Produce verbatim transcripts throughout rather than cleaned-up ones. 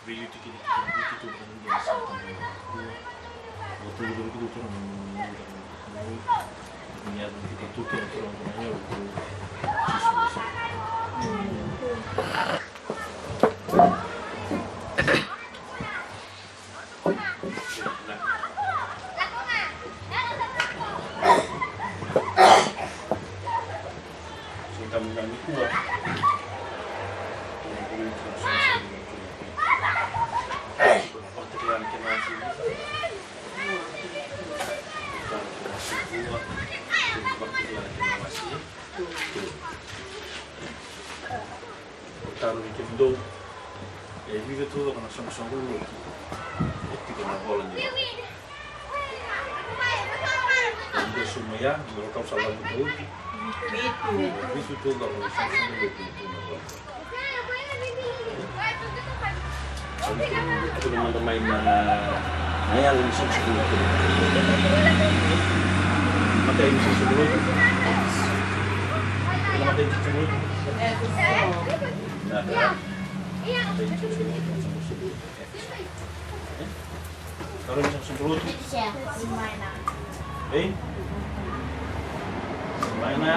Veiliutaki ena kena Viti kina kina sa tama na kua. O tu kina kina turaga na nuna na nuna na nuna. Ni yaga ni kina tu kina turaga na nuna na nuna. Au tarogi kemudou, e vica taucoko na soqosoqo lotu e tiko na vola ni Viti? Dou sauma ya, dou rau sa lako dou. Vitu. Vitu taucoko na soqosoqo lotu e tiko na vola. Tukuna mada mai na, na yalo ni soqosoqo lotu. Matai ni soqosoqo lotu. Matai ni soqosoqo lotu. Na, na. Matai ni soqosoqo lotu. Karua ni soqosoqo lotu. Smaina. Ei? Smaina.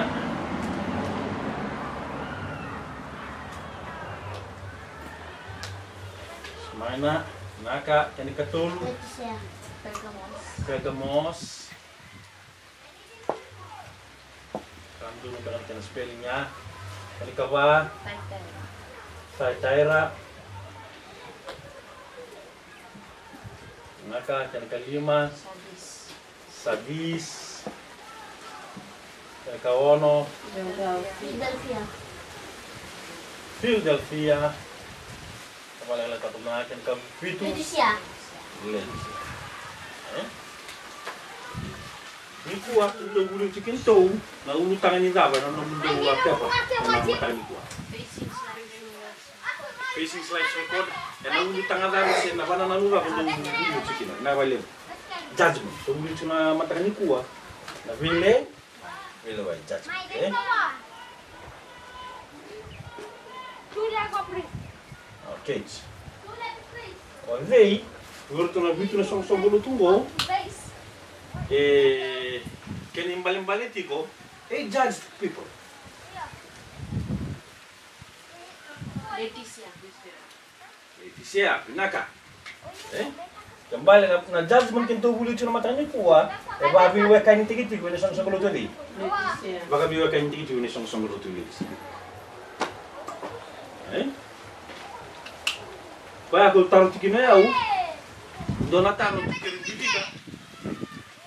Smaina. Vinaka, kena ikatolu. Pergamos. Pergamos. Ka donu beka na kena spelling ya. Kena ikava. Thyatira. Thyatira. Vinaka, kena ikalima. Sardis. Sardis. Kena ikaono. Philadelphia. Philadelphia. Tavale la katu na kena ikavitu. Laodicea. Laodicea. E? Nikua, tou vulica tiko kina tou na ulutaga ni cava ena nomudou a pepa ena mataka nikua. Facing Life's Record, ena ulutaga cava se na vakanananu cava dou vulica tiko kina, na vakalevu. Judgment, tou vulica tiko na mataka nikua, na veile, veilewai judgment, e? Okay. O cei, o iratou na vitu na soqosoqo lotu qo, e, kena ibalebale tiko, e judged people. Laodicea. Laodicea, vinaka. E? Kena ibalebale na, na judgment keitou vulica tiko na mataka nikua, e vakaveiwekanitaki tiko ena soqosoqo lotu e cei? Laodicea. Vakaveiwekanitaki tiko ena soqosoqo lotu e Laodicea. E? Koya ko taro tiko kina o yau, dua na taro tiko kina e dua.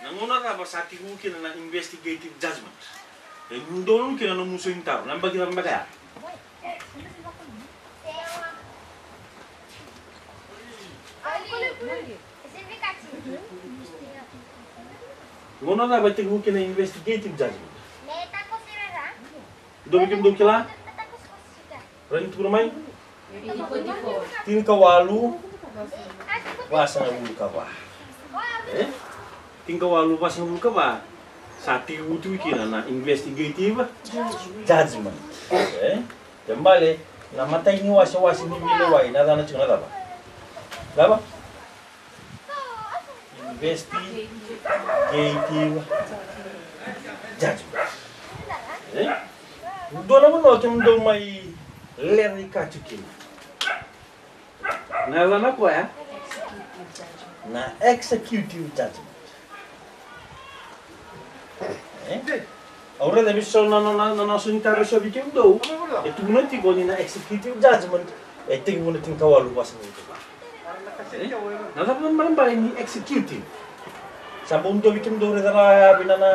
Na gauna cava sa tekivu kina na investigative judgment? E dodonu kina na nomu isau ni taro, na yabaki cava beka ya? Gauna cava e tekivu kina investigative judgment? Dou vei kemudou kila? Rawa ni tukuna mai? Tinikawalu, vasagavulu ka va. E? Tinikawalu, vasagavulu ka va. Sa tekivu tu kina na investigative judgment. E? Kena ibalebale, na imatai ni wasewase ni veilewai, na yacana tiko na cava? Cava? Investigative judgment. E? Dua na vanua kemudou mai lecaika tiko kina. Na yacana koya? Na executive judgment. E? Au raica vei so na, na, na, na, na so ni taro so vei kemudou. E tukuna tiko ni na executive judgment e tekivu na tinikawalu vasagavulu ka va. E? Na cava na balebale ni executive? Sa bau dua vei kemudou raica rawa ya vei na, na,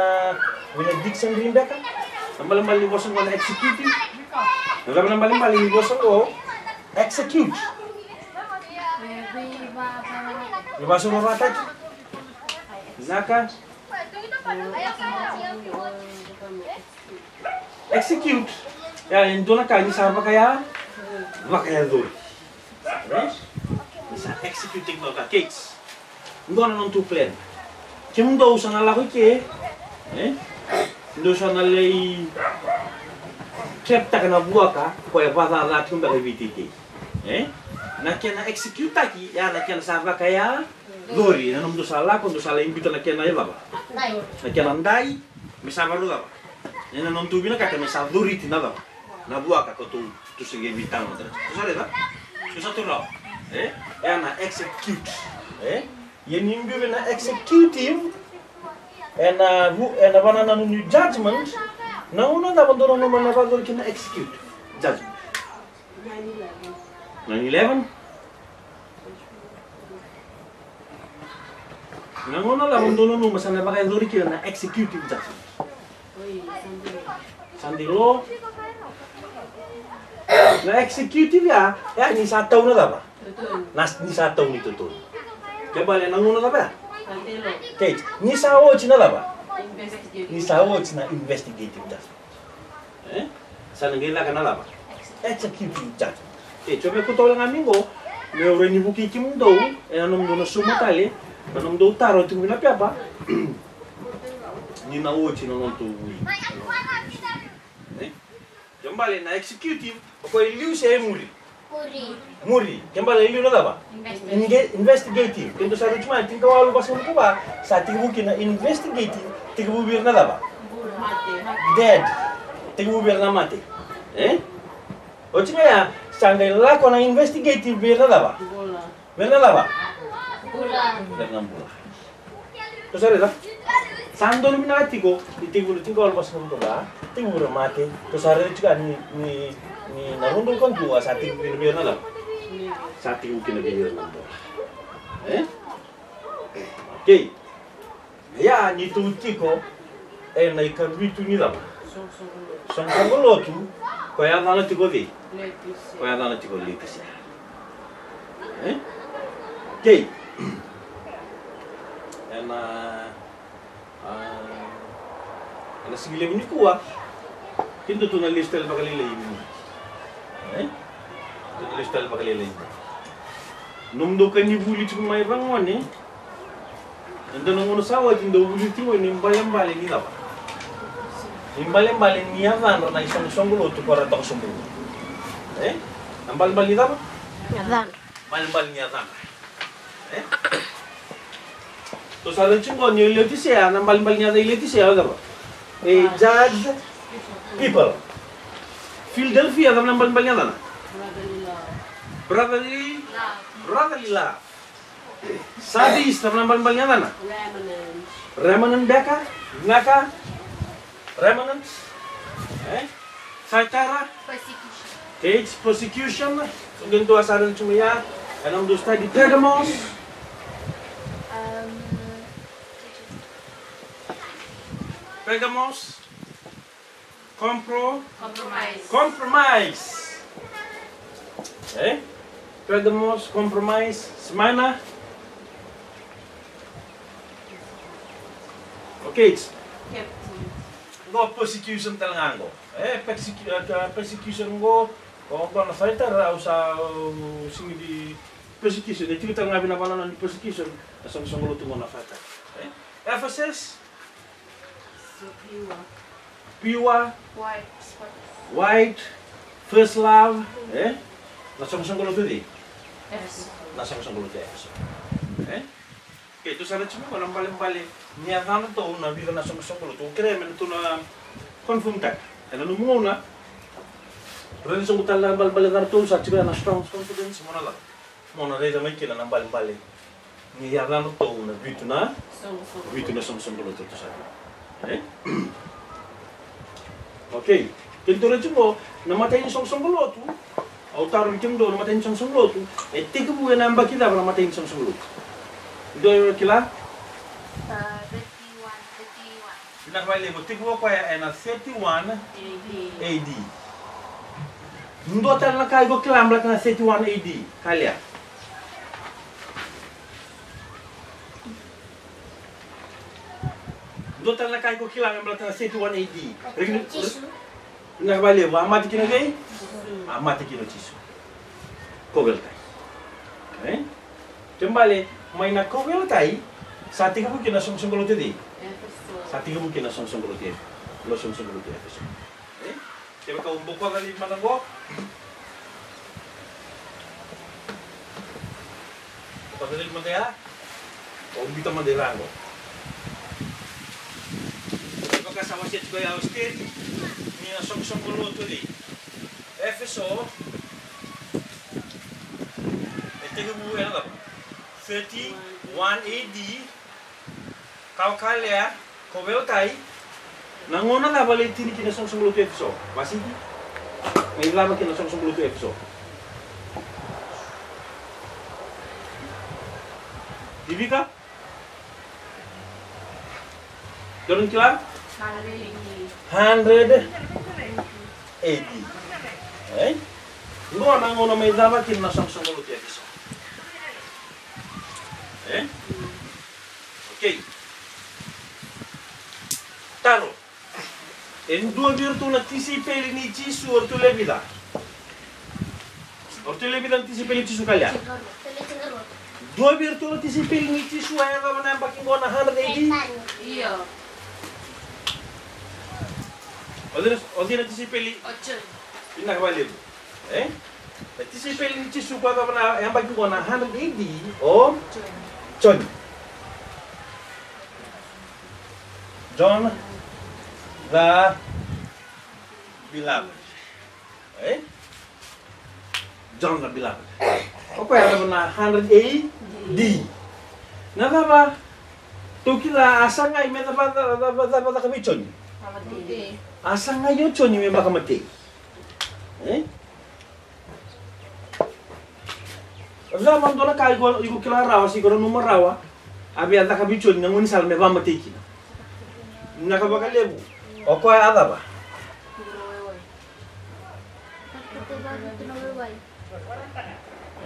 vei na dictionary beka? Na balebale ni vosa qo na executive. Na cava na balebale ni vosa qo execute? Ni vasorovakataki. Naka. Execute. Ya, e dua na ka ni sa vakaya, vakayacori. Right? Ni sa execute tiko na ka, Kate. Dua na nomu plan. Kemudou sa na lako i ke. E? Dou sa na lai traptaka na vuaka, koya vakacaca tiko beka i Viti i ke. E? Na kena execute taki, ya na kena sa vakaya, cori, na nomudou sa lako, dou sa lai biuta na kena e cava? Na kena dai, me sa vakarau cava? Ena nomudou vinakata me sa coriti na cava? Na vuaka ko tou, tou se qai veitagedra. Tou sa raica? Tou sa tou rawa. E? Ena execute. E? Ia ni biu vei na executive, ena vu, ena vanananu ni judgment, na gauna cava dou nanuma na vakayacori kina na execute judgment? Nine eleven. Na gauna cava dou nanuma sa na vakayacori kina na executive judgment? Sunday law. Na executive ya, ya ni sa tau na cava? Na, ni sa tau ni totonu. Ke bale na gauna cava ya? Kei, ni sa oti na cava? Ni sa oti na investigative judgment. E? Sa na qai caka na cava? Executive judgment. E, tiko me kutau le ga ni qo, meu rai ni vukei kemudou, ena nomudou na sauma tale, na nomudou taro tiko vei na pepa, ni na oti na nodatou vuli. E? Ke bale na executive, o koya e liu se e muri? Muri. Muri. Ke bale e liu na cava? Investigative. Investigative. Ke dou sa raica mai, tinikawalu vasagavulu ka va, sa tekivu kina investigative, tekivu vei ira na cava? Dead. Tekivu vei ira na mate. E? Oti ga ya, sa qai lako na investigative vei ira na cava? Vei ira na cava? Vei ira na bula. Tou sa raica? Sa donu vinaka tiko, ni tekivu na tinikawalu vasagavulu ka va, tekivu na mate, tou sa raica tiko ni, ni, ni na rua udolu ka dua, sa tekivu kina vei ira na cava? Sa tekivu kina vei ira na bula. E? Okay. Ia, ni tou tiko ena ikavitu ni cava? Soqosoqo lotu, ko yacana tiko cei? Leotisia. Ko yacana tiko Leotisia. E? Okay. Ena, a, ena siga levu nikua, keitou na lesu tale vakalailai. E? Keitou na lesu tale vakalailai. Nomudou ka ni vuli tiko mai vagone. Eda na gauna sa oti dau vuli tiko ni balebale ni cava? Ni balebale ni yacadra na isoqosoqo lotu ko ra toka sobu. E? Na balebale ni cava? Yacadra. Balebale ni yacadra. E? Tou sa raica tiko ni Leotisia, na balebale ni yaca i Leotisia, cava? E judge people. Philadelphia, cava na balebale ni yacana? Brotherly, brotherly love. Sardis, cava na balebale ni yacana? Remnant. Remnant beka, vinaka. Remnant. E? Thyatira. Persecution. Kei, persecution. So, qai dua sa raica tiko ya. Ena nomudou study Pergamos. Um, Pergamos. Compro-, compromise. Compromise. E? Pergamos, compromise. Smyrna. Okay. Captive. Qo persecution tale ga qo. E, persecu-, e, persecution qo. Qo, qo na Thyatira, au sa, au sega ni persecution. E tiko tale ga vei na vanua ni persecution. Na soqosoqo lotu qo na Thyatira. E? Ephesus. So pure. Pure. White, spotless. White, first love, e? Na soqosoqo lotu cei? Efeso. Na soqosoqo lotu Efeso. E? Keitou sa na tiko na balebale ni yacana tou na vica na soqosoqo lotu. Au kerea me na tou na confirm taka. Ena nomu gauna. Raica soqo tale na balebale yacana tou sa tiko na strong confidence, mo na la. Mo na raica mai kina na balebale. Ni yacana ratou na vitu na, vitu na soqosoqo lotu ratou sa tu. E? Okay. Keitou raica tiko qo na imatai ni soqosoqo lotu. Au tarogi kemudou, na imatai ni soqosoqo lotu e tekivu ena yabaki cava na imatai ni soqosoqo lotu? Dou kila? Thirty-one, thirty-one. Vinaka vakalevu, tekivu o koya ena thirty-one A D. Dua tale na ka iko kila me baleta na thirty-one A D, Kalia? Dua tale na ka iko kila me baleta na thirty-one A D? Jisu. Vinaka vakalevu, a mate kina o cei? A mate kina o Jisu. Kauveilatai. E? Kena ibalebale, mai na kauveilatai sa tekivu kina na soqosoqo lotu e cei? Sa tekivu kina na soqosoqo lotu e, na soqosoqo lotu e Efeso. E? Kevaka au bokoca laivi mada qo. Bokoca laivi mada ya. Au biuta mada i ra qo. Kevaka sa wasea tiko ya o Steri, ni na soqosoqo lotu e cei? Efeso. E tekivu ena cava? Thirty-one A D. Kawa Kalea, kauveilatai. Na gauna cava lai tini kina na soqosoqo lotu e Efeso? Vasiki. Mai cava kina na soqosoqo lotu e Efeso? Vivika? Dou kila? Hundred A D. E? Qo na gauna mai cava kina na soqosoqo lotu e Efeso. E? Okay. Taro. E dua vei iratou na tisaipeli ni Jisu, o ratou lewe vica? O ratou lewe vica na tisaipeli ni Jisu, Kalia? Dua vei iratou na tisaipeli ni Jisu a yacova na yabaki qo na hundred A D? Io. O cei na, o cei na tisaipeli? O Joni. Vinaka vakalevu. E? Na tisaipeli ni Jisu ko yacova na yabaki qo na hundred A D, o Joni. John the Beloved. E? John the Beloved. O koya yacova na hundred A D. Na cava? Tou kila a sagai me cava, cava, cava, cava caka vei Joni? A sagai o Joni me vakamatei. E? Cava dua na ka iko, iko kila rawa se iko nanuma rawa a via caka vei Joni na gaunisala me vakamatei kina? Vinaka vakalevu. O koya a cava?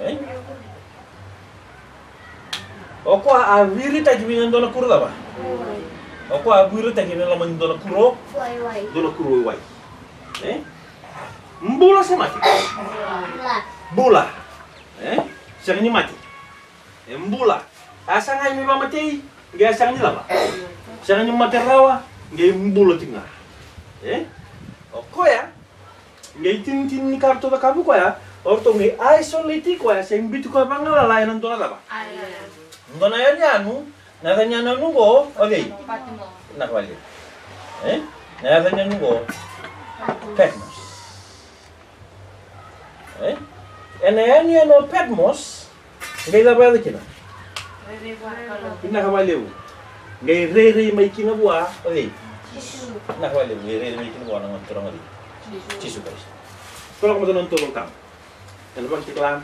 E? O koya a viritaki mai na dua na kuro cava? O koya a viritaki mai na loma ni dua na kuro, dua na kuro waiwai. E? Bula se mate? Bula. E? Sega ni mate. E bula. A sagai me vakamatei, qai a sega ni cava? Sega ni mate rawa, qai bula tiko ga. E? O koya, qai itinitini ni ka ratou cakava o koya, o ratou qai isolate koya, se biuti koya vagalala ena dua na cava? Dua na yanuyanu, na yaca ni yanuyanu qo, o cei? Patmos. Vinaka vakalevu. E? Na yaca ni yanuyanu qo, Patmos. E? Ena yanuyanu o Patmos, qai cava yaco kina? Rairai vua na Kalou. Vinaka vakalevu. Qai rairai mai kina vua o cei? Jisu. Vinaka vakalevu, qai rairai mai kina vua na Gone Turaga o cei? Jisu. Jisu Karisito. Toloko mada na noda iVolatabu. Ena Vakatakila.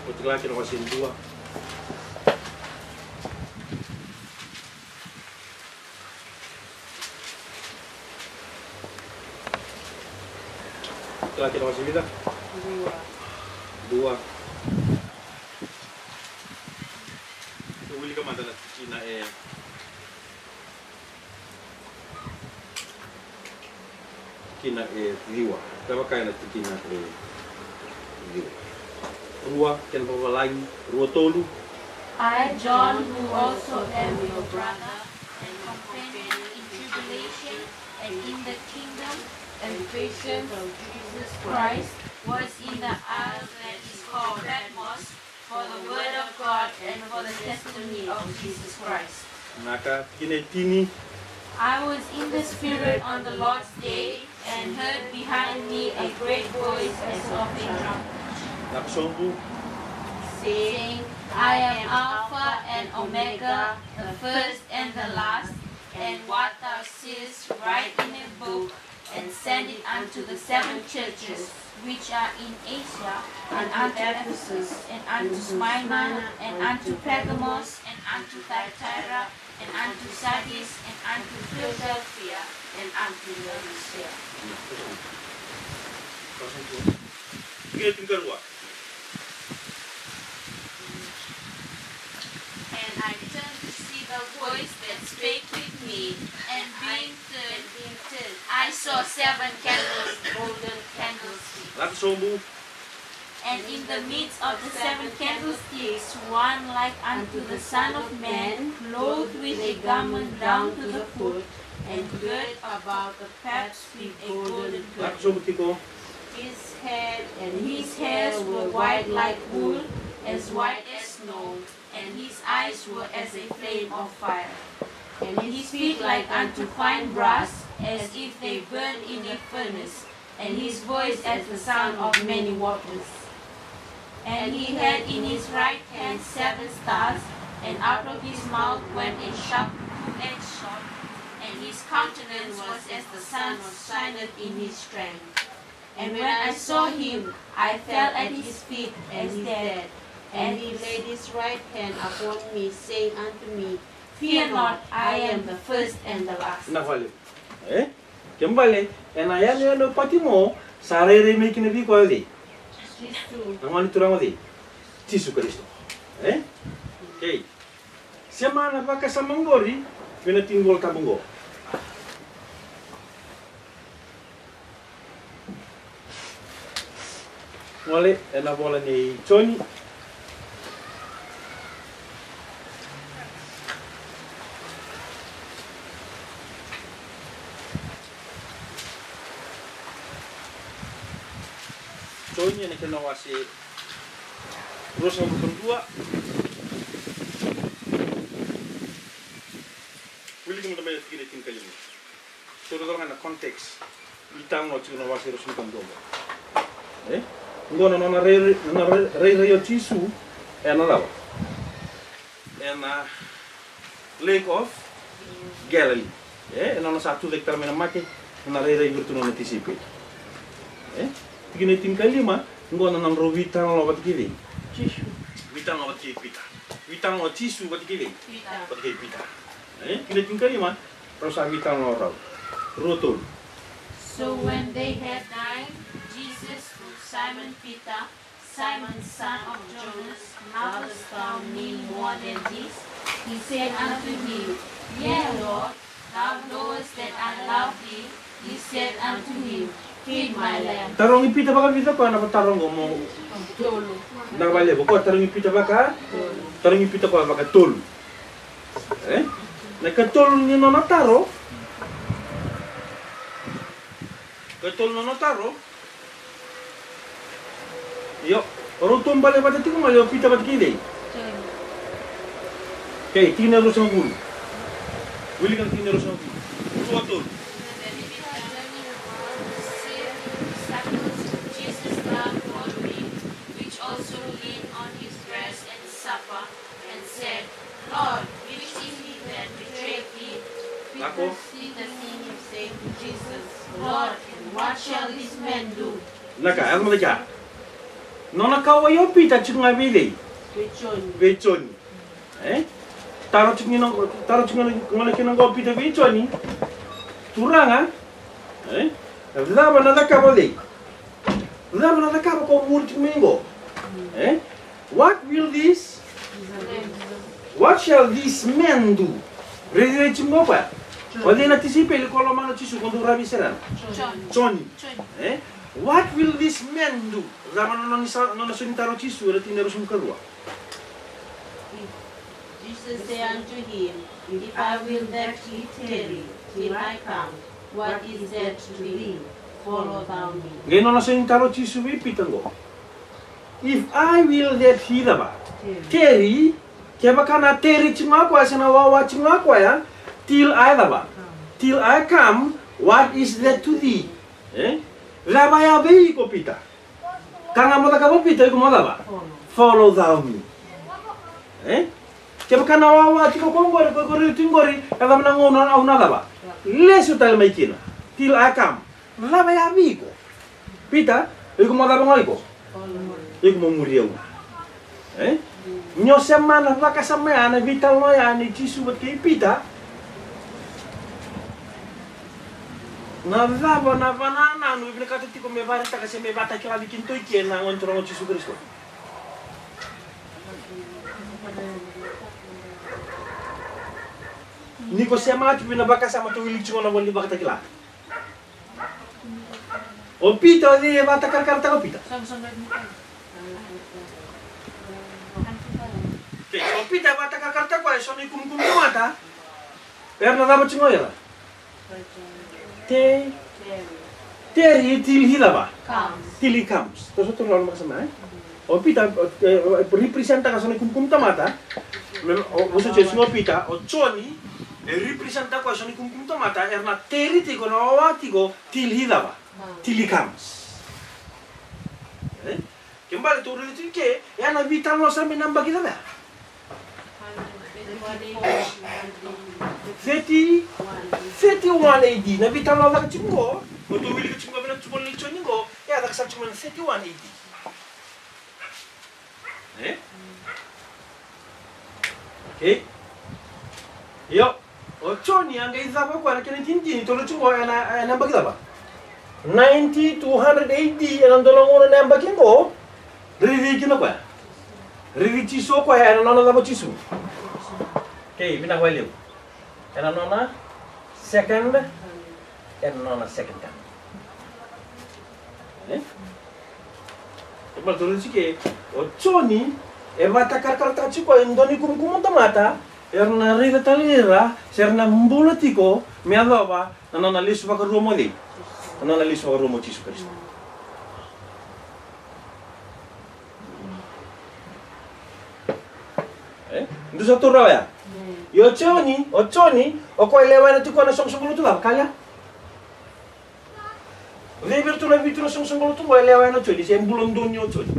Vakatakila kena wase dua. Kila kena wase vica? Dua. Dua. Wilika mada na tikina e, tikina e ciwa. Cava kaya na tikina e ciwa? Rua, kena vavalagi, rua, tolu. I, John, who also am your brother and companion in tribulation and in the kingdom and patience of Jesus Christ, was in the isle that is called Patmos for the word of God and for the testimony of Jesus Christ. Vinaka, tikina e tini. I was in the Spirit on the Lord's day, and heard behind me a great voice as of a trumpet, Lako sobu. Saying, "I am Alpha and Omega, the first and the last, and what thou seest write in a book, and send it unto the seven churches which are in Asia, and unto Ephesus, and unto Smyrna, and unto Pergamos, and unto Thyatira, and unto Sardis, and unto Philadelphia, and unto Laodicea." Tikina e tinikarua. And I turned to see the voice that spake with me, and being turned, I saw seven candles, golden candlesticks. Lako sobu. And in the midst of the seven candlesticks, one like unto the Son of Man, clothed with a garment down to the foot, and girt about the paps with a golden girdle. His head and his hairs were white like wool, as white as snow, and his eyes were as a flame of fire, and his feet like unto fine brass, as if they burned in a furnace, and his voice as the sound of many waters. And he had in his right hand seven stars, and out of his mouth went a sharp two-edged sword, and his countenance was as the sun shineth in his strength. And when I saw him, I fell at his feet as dead. And he laid his right hand upon me, saying unto me, "Fear not, I am the first and the last." Na vale. E? Kena ibalebale, ena yanuyanu o Patimo, sa rairai mai kina vei koya o cei? Jisu. Na gone turaga o cei? Jisu Karisito. E? Okay. Sema na vakasama oqori vei na tiki ni Volatabu oqo. Gole ena vola nei Joni. Joni ena kena wase ruasagavulu ka dua. Wilika mada mai na tikina e tinikalima. Sa raica ga na context. Italanoa tiko na wase ruasagavulu ka dua. E? Oqo na nona rairai, na rairai o Jisu ena cava? Ena Lake of Galilee. E? Ena nona sa tucake tale mai na mate, na rairai vei iratou na nona tisaipeli. E? Tikina e tinikalima, oqo na nodrau veitalanoa vata kei cei? Jisu. Veitalanoa vata kei Pita. Veitalanoa o Jisu vata kei cei? Pita. Vata kei Pita. E? Tikina e tinikalima, rau sa veitalanoa rau. Rua, tolu. So when they had dined, Jesus took Simon Peter, "Simon, son of Jonas, lovest thou me more than these?" He said unto him, "Yea, Lord, thou knowest that I love thee." He said unto him, "Feed my lambs." Tarogi Pita vakavica koya na vataro oqo mo? Tolu. Na vale, o koya tarogi Pita vaka? Tolu. Tarogi Pita koya vakatolu. E? Na ikatolu ni nona taro. Ikatolu nona taro. Io, o rau taubale vata tiko mai o Pita vata kei cei? Joni. Okay, tikina e ruasagavulu. Wilika na tikina e ruasagavulu. Rua, tolu. Which also leaned on his breast at supper, and said, Lord, which is he that betrayeth thee? Lako. Peter seeing him said to Jesus, Lord, and what shall this man do? Na ka, yaco mada kea. Nona kauwai o Pita tiko ga vei cei? Vei Joni. Vei Joni. E? Taro tiko ni na, taro tiko ga na, gona kina oqo o Pita vei Joni. Turaga. E? Cava na cakava o cei? Cava na cakava ko muri tiko mai oqo? E? What will this, what shall this man do? Rairai tiko qo o koya. O cei na tisaipeli ko lomana o Jisu ko dou ravi sara? Joni. Joni. E? What will this man do? Cava na nona sa, nona sauni taro o Jisu ena tikina e ruasagavulu ka rua? Jesus said unto him, If I will that he tarry till I come, what is that to thee? Follow thou me. Qai nona sauni taro o Jisu vei Pita qo. If I will that he cava? Tarry. Tarry, kevaka na tarry tiko ga o koya se na wawa tiko ga o koya, till I cava? Come. Till I come, what is that to thee? E? Cava ya vei iko, Pita? Ka ga mo cakava, Pita, iko mo cava? Follow thou me. E? Kevaka na wawa tiko ko qori, ko qori, tiko qori, e cava na gauna au na cava? Lesu tale mai kina. Till I come. Cava ya vei iko, Pita? Iko mo cava ga iko? Iko mo muri au. E? Ni o sema na vakasama ya, na veitalanoa ya nei Jisu vata kei Pita. Na cava na vanananu e vinakata tiko me vakaraitaka se me vakatakila vei kedatou eke na Gone Turaga o Jisu Karisito? Ni ko sema tiko vei na vakasama tou wilika tiko na vola ni Vakatakila. O Pita, o cei e vakatakarakarataka o Pita? Okay, o Pita e vakatakarakarataka o koya eso na ikumukumu tamata. Era na cava tiko era? Te, tarry till he cava? Comes. Till he comes. Tou sa taura na vakasama, e? O Pita, o, e, e, representaka eso na ikumukumu tamata. Me, o, o, so, so, o Pita, o Joni, e representaka eso na ikumukumu tamata, era na tarry tiko, na wawa tiko, till he cava? Till he comes. E? Ke bale tou raica tiko ke, e a na veitalanoa sara mai na yabaki cava ya? Thirty, thirty-one A D. Na veitalanoa caka tiko qo, o tou wilika tiko qo, vei na tiko na Joni qo, e a caka sara tiko mai na thirty-one A D. E? Okay. Io. O Joni a qai cava o koya na kena itinitini, tou raica tiko qo, ena, ena yabaki cava? Ninety to hundred A D, ena dua na gauna na yabaki qo. Raici kina o koya. Raici Jisu o koya, ena nona cava o Jisu? Okay, vinaka vakalevu. Ena nona second, ena nona second coming. E? E baleta o Joni, o Joni, e vakatakarakarataka tiko e dua na ikumukumu tamata, era na raica tale ira, se era na bula tiko, me yacova na nona lesu vakarua mai o cei? Na nona lesu vakarua mai o Jisu Karisito. E? Dou sa taura oya? Io, o Joni, o Joni, o koya e lewena tiko na soqosoqo lotu cava, Kalia? O cei vei iratou na vitu na soqosoqo lotu qo e lewena o Joni, se bula donu o Joni?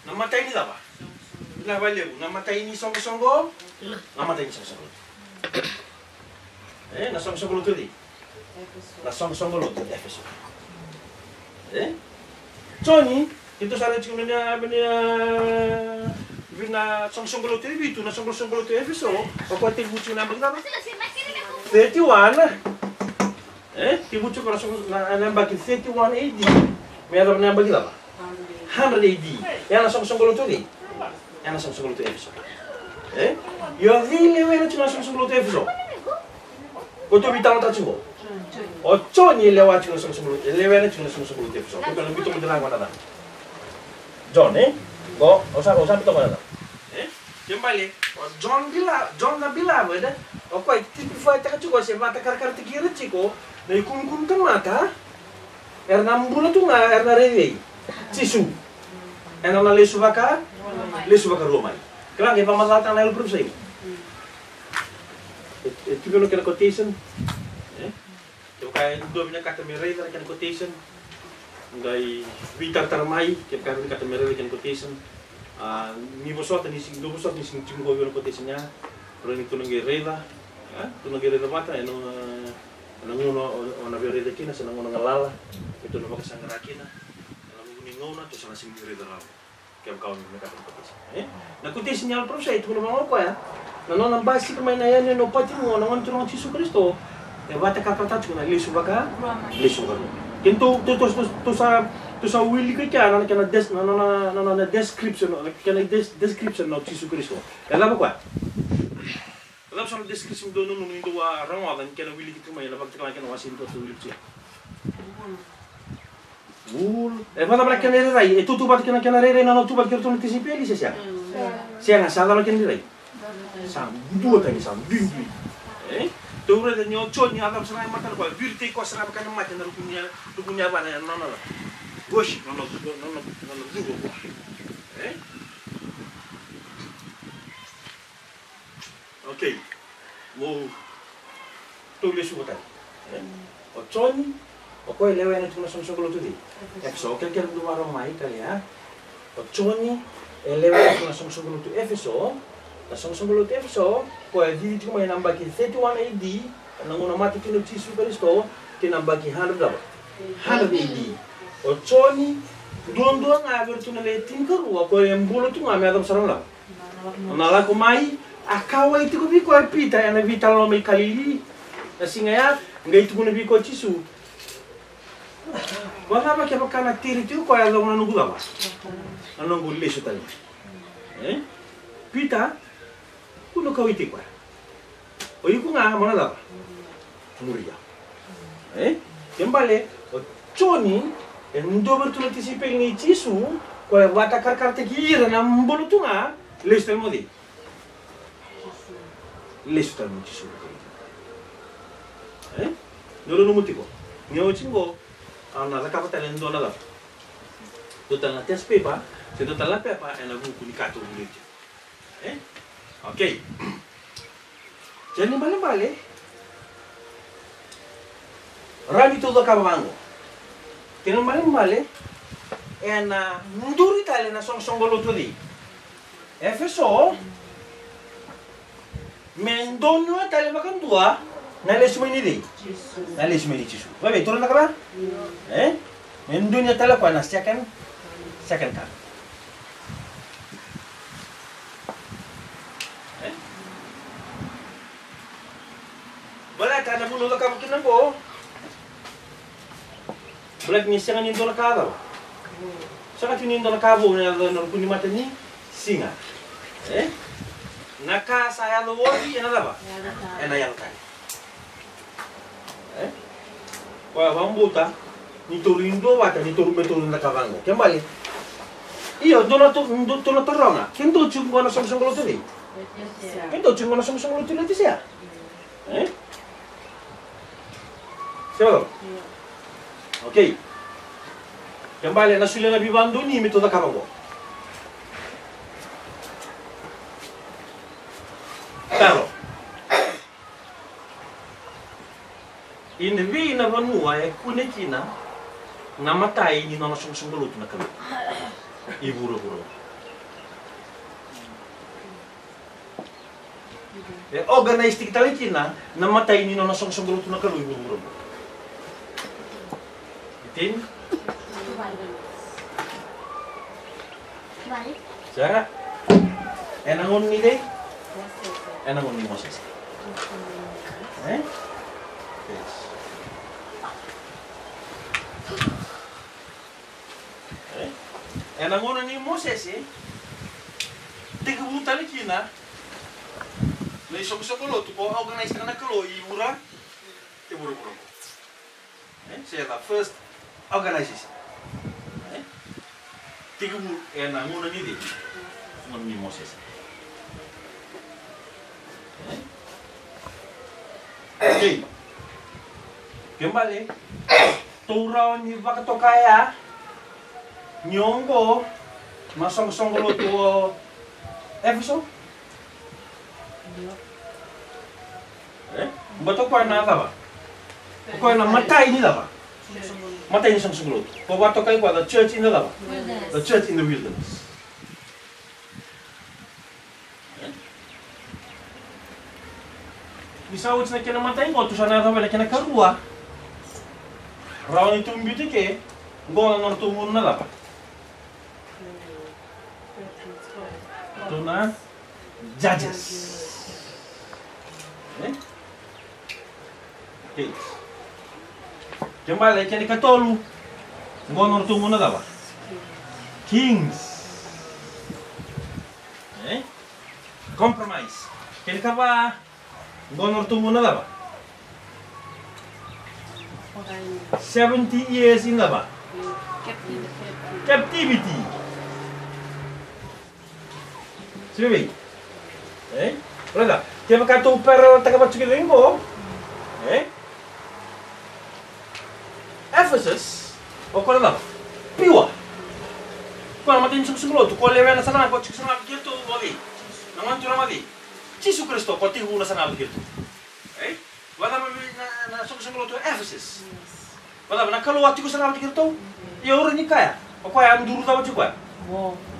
Na imatai ni cava? Vinaka vakalevu, na imatai ni soqosoqo. Na imatai ni soqosoqo lotu. E, na soqosoqo lotu cei? Na soqosoqo lotu Efeso. E? Joni, keitou sa raica tiko mai na, mai na, vei na soqosoqo lotu e vitu, na soqosoqo lotu Efeso, o koya tekivu tiko na yabaki cava? Thirty-one. E? Tekivu tiko na soqo, na, na yabaki thirty-one A D. Me yacova na yabaki cava? Hundred A D. Ya na soqosoqo lotu cei? Ya na soqosoqo lotu Efeso. E? Io, cei e lewena tiko na soqosoqo lotu Efeso? Ko tou veitalanoataka tiko. O Joni e lewa tiko na soqosoqo lotu, e lewena tiko na soqosoqo lotu Efeso. Ko tou na biuta mada na cava? John, e? Ko, o sa, o sa biuta mada na cava? E? Ke bale, o John Bila, John the Beloved, o koya e typify-taka tiko se vakatakarakarataki ira tiko na ikumukumu tamata. Era na bula tu ga, era na raici Jisu. Ena nona lesu vaka, lesu vakarua mai. Kila qai vakamacalataka na Yalo Parofisai. E, e tu vei na kena quotation. E? Kevaka e dua vinakata me raica na kena quotation, qai veitaratara mai, kevaka e vinakata me raica na kena quotation. A, ni vosota, ni sega, dou vosota ni sega ni tiko qo vei au na quotation ya. Rawa ni tou na qai raica. E? Tou na qai raica vata, ena, ena gauna o, o na via raica kina, se na gauna galala, keitou na vakasaqara kina. Ena vuku ni gauna, tou sa na sega ni raica rawa. Kevaka o na vinakata na quotation. E? Na quotation ni Yalo Parofisai, tukuna vaqo o koya, na nona basika mai na yanuyanu o Patimo, na Gone Turaga o Jisu Karisito, e vakatakarakarataka tiko na lesu vaka, lesu vakarua. Keitou, tou, tou, tou, tou sa, tou sa wilika kina na kena des-, na, na, na, na, na description, na kena des-, description o Jisu Karisito. E cava o koya? E cava sara na description dou nanuma ni dou a rogoca ni kena wiliki tu mai ena Vakatakila na kena wase ni dua tou wiliki tu ya? Vula. E vakacava na kena irairai? E tautauvata kei na kena irairai na nona tautauvata kei iratou na tisaipeli se sega? Sega, sa cava na kena irairai? Sa duatani, sa duidui. E? Tou raica ni o Joni a cava sara ga e matana o koya, biuti koya sara ga vaka na mate ena ruku ni ya-, ruku ni yavana ena nona worship, nona, nona, nona cuva o koya. E? Okay. Mo, Tou lesu vata. E? O Joni, o koya e lewena tiko na soqosoqo lotu cei? Efeso. O kelekele dua varo mai, ka lea. O Joni e lewena tiko na soqosoqo lotu Efeso. Na soqosoqo lotu Efeso, koya e cici tiko mai na yabaki thirty-one A D, na gauna mate kina o Jisu Karisito, kei na yabaki hundred cava? Hundred A D. O Joni, duadua ga vei iratou na le tinikarua, koya e bula tu ga me yacova sara na cava? Na lako mai, a kauwai tiko vei koya o Pita ena veitalanoa mai Kalili. Na siga ya, qai tukuna vei koya o Jisu, vakacava kevaka na tiri tiko koya, yacova na noqu cava? Na noqu lesu tale mai. E? Pita, kua ni kauwai tiko koya. O iko ga mo na cava? Muria. E? Kena ibalebale, o Joni e dua vei iratou na tisaipeli nei Jisu, koya e vakatakarakarataki ira na bula tu ga, lesu tale mai o cei? Lesu tale mai o Jisu. E? Dou nanuma tiko. Ni oti qo, au na cakava tale e dua na cava? Dua tale na test paper, se dua tale na pepa, ena vuku ni ka tou vulica tiko. E? Okay. Kena ibalebale, rawa ni tou cakava vaqo. Kena ibalebale, ena duri tale na soqosoqo lotu cei? Efeso, me donuya tale vakadua na lesu mai ni cei? Jisu. Na lesu mai ni Jisu. Vavei, tou na cakava? E? Me donuya tale koya na second, second coming. E? Baleta na vuna au cakava kina qo. Baleta ni sega ni dua na ka cava? Sega tiko ni dua na ka vou ena yaco ena ruku ni matanisiga. E? Na ka sa yaco oti ena cava? Ena yaco tale. E? Koya vakabauta ni tou rui duavata, ni tou rui, me tou rui cakava qo. Kena ibalebale. Io, dou na tou, dou, tou na taroga. Ke dou tiko qo na soqosoqo lotu cei? Ke dou tiko qo na soqosoqo lotu Letisea. E? Sega? Okay. Kena ibalebale na solia na veivakadonui me tou cakava qo. Taro. Ina vei na vanua e kune kina na imatai ni nona soqosoqo lotu na Kalou i vuravura? E organise tiko tale kina na imatai ni nona soqosoqo lotu na Kalou i vuravura. Eighteen? Sega. Ena gauna ni cei? Ena gauna ni Mosese. E? Yes. E? Ena gauna ni Mosese, tekivu tale kina na isoqosoqo lotu ko organise taka na Kalou i vura, e vuravura. E? Se the first organization. E? Tekivu ena gauna ni cei? Gauna ni Mosese. E? Okay. Kena ibalebale, tou rawa ni vakatoka ya ni oqo na soqosoqo lotu o Efeso? E? Baleta o koya na cava? O koya na imatai ni cava? Imatai ni soqosoqo lotu. Ko vakatokai koya the church in the cava? Wilderness. The church in the wilderness. E? Ni sa oti na kena imatai qo, tou sa na yaco vei na kena ikarua. Rawa ni tou biuta ke, qo na nodratou gauna na cava? Ratou na judges. E? Kings. Kena ibalebale, kena ikatolu. Qo nodratou gauna cava? Kings. E? Compromise. Kena ikava. Qo nodratou gauna cava? Seventy years in cava? Captivity. Captivity. Sivei? E? Raica, kevaka tou parallel-taka vata tiko kina qo. E? Ephesus, o koya na cava? Pure. Koya na imatai ni soqosoqo lotu, ko lewena sara ga, ko tiko sara ga vata kei iratou o cei? Na Gone Turaga o cei? Jisu Karisito, ko tekivu sara ga vata kei iratou. E? Vacava vei Lotu o Ephesus. Vacava na Kalou a tiko sara vata kei iratou? Ia au rawa ni kaya, o koya a duru cava tiko koya?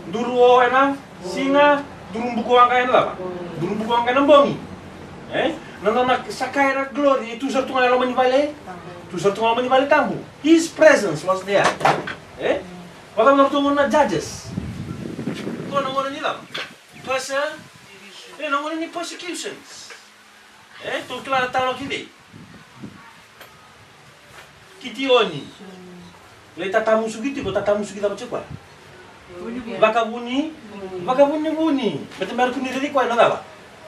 Duru o ena siga, duru bukawaqa ena cava? Duru bukawaqa ena bogi. E? Na nona sa kaya na glory, e tu sara tu ga e loma ni vale. Tu sara tu ga e loma ni vale tabu. His presence was there. E? Vacava na ratou gauna na Judges? Ko na gauna ni cava? Perse-, e, na gauna ni persecutions. E, tou kila na talo ki vei? Kitioni. Lai tatamusuki tiko, tatamusuki cava tiko koya? Vakavuni, vakavunivuni. Baleta mera kua ni raici koya na cava?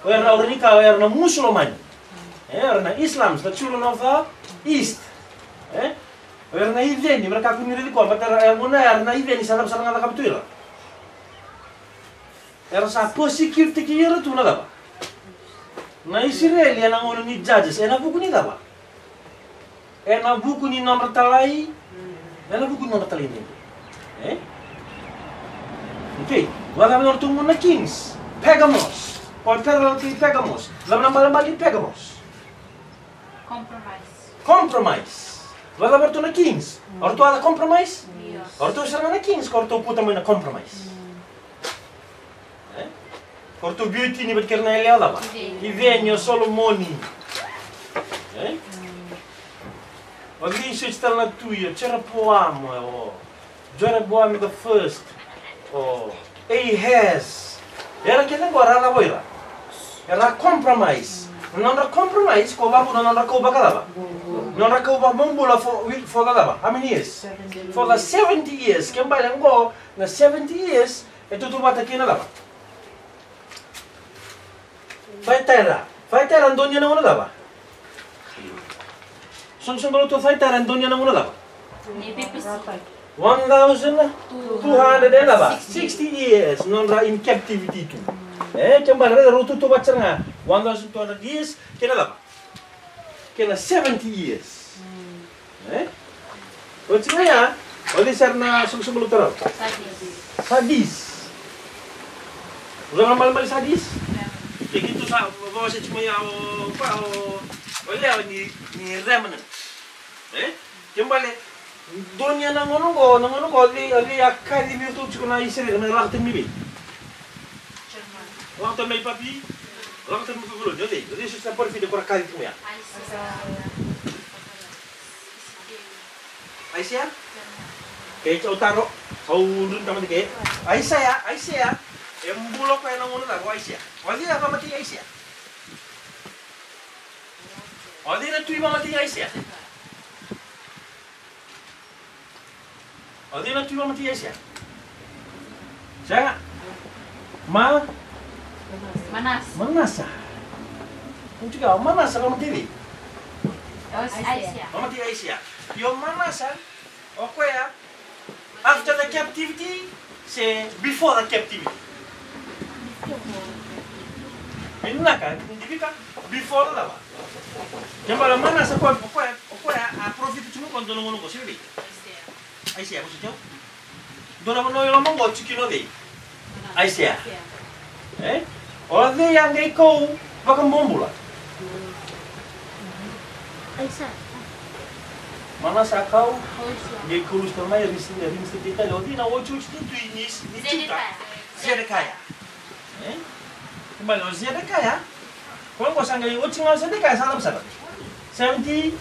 O ira na, o ira ni ka, o ira na Musulomani. E, o ira na Islams, the children of the East. E? O ira na iceni, mera kakua ni raici koya, baleta era, e, gauna era na iceni, sa cava sara ga cakava tu ira? Era sa persecute-taki ira tu na cava? Na Isireli ena gauna ni Judges, ena vuku ni cava? Ena vuku ni nodra talai, ena vuku ni nodra talai dredre. E? Okay, vacava na ratou gauna na Kings? Pergamos. Ko parallel kei Pergamos. Cava na ibalebale ni Pergamos? Compromise. Compromise. Vacava ratou na Kings? O ratou a compromise? Io. O ratou sara ga na Kings, ko ratou kauta mai na compromise. E? Ko ratou biu tini vata kei ira na yalewa cava? Iveni. Iveni, o Solomoni. E? O cei soti tale na tui, o Jeroboam, o Jeroboam the first, o Ahaz. Era kece qo era cava o ira? Era compromise. Na nodra compromise, ko vavuna na nodra kau vakacava? Nodra kau vakabobula for, for the cava? How many years? For the seventy years. Kena ibalebale qo, na seventy years, e tautauvata kei na cava? Thyatira. Thyatira donuya na gauna cava? Soqosoqo lotu o Thyatira donuya na gauna cava? Ni pipisi. One thousand two hundred and cava? Sixty. Sixty years, nodra in captivity tu. E, kena ibalebale, rau tautauvata sara ga. One thousand two hundred years, kei na cava? Kei na seventy years. E? Oti ga ya, o cei sara na soqosoqo lotu rawa? Sardis. Sardis. Rau na ibalebale Sardis? Ia. Ke keitou sa vakawasei tiko mai ya o, o, o, o lea ni, ni remnant. E? Kena ibalebale, donuya na gauna qo, na gauna qo, o cei, o cei a kacivi iratou tiko na Isireli, me lako tani mai vei? Lako tani mai Papi-, lako tani mai Papiloni, o cei, o cei soti na parofita ko ra kacivi tiko mai ya? Aisea. Aisea? Kei au taro, au dru ni tamata ke. Aisea, Aisea. E bula o koya ena gauna cava o Aisea? O cei a vakamatei Aisea? O cei na tui vakamatei Aisea? O cei na tui vakamatei Aisea? Sega. Ma? Manasa. Manasa. Kau tiko ya, o Manasa vakamatei cei? Aisea. Vakamatei Aisea. Io Manasa, o koya, after the captivity, se before the captivity? Vinaka, ni vika, before cava? Kena ibalebale Manasa o koya, o koya, o koya a parofita tiko qo dua na gauna qo, se vei? Aisea, ko sa tiko? Dua na vanua i loma qo tiko kina o cei? Aisea. E? O cei a qai kau vakabobula? Aisea. Manasa a kau, qai kau lesu tale mai, rinisi, rinisi tale, o cei na otioti ni tui ni, ni Juta? Zedekaia. Zedekaia. E? Kena ibalebale o Zedekaia. Koya qo sa qai oti ga o Zedekaia sa cava sara? Seventy?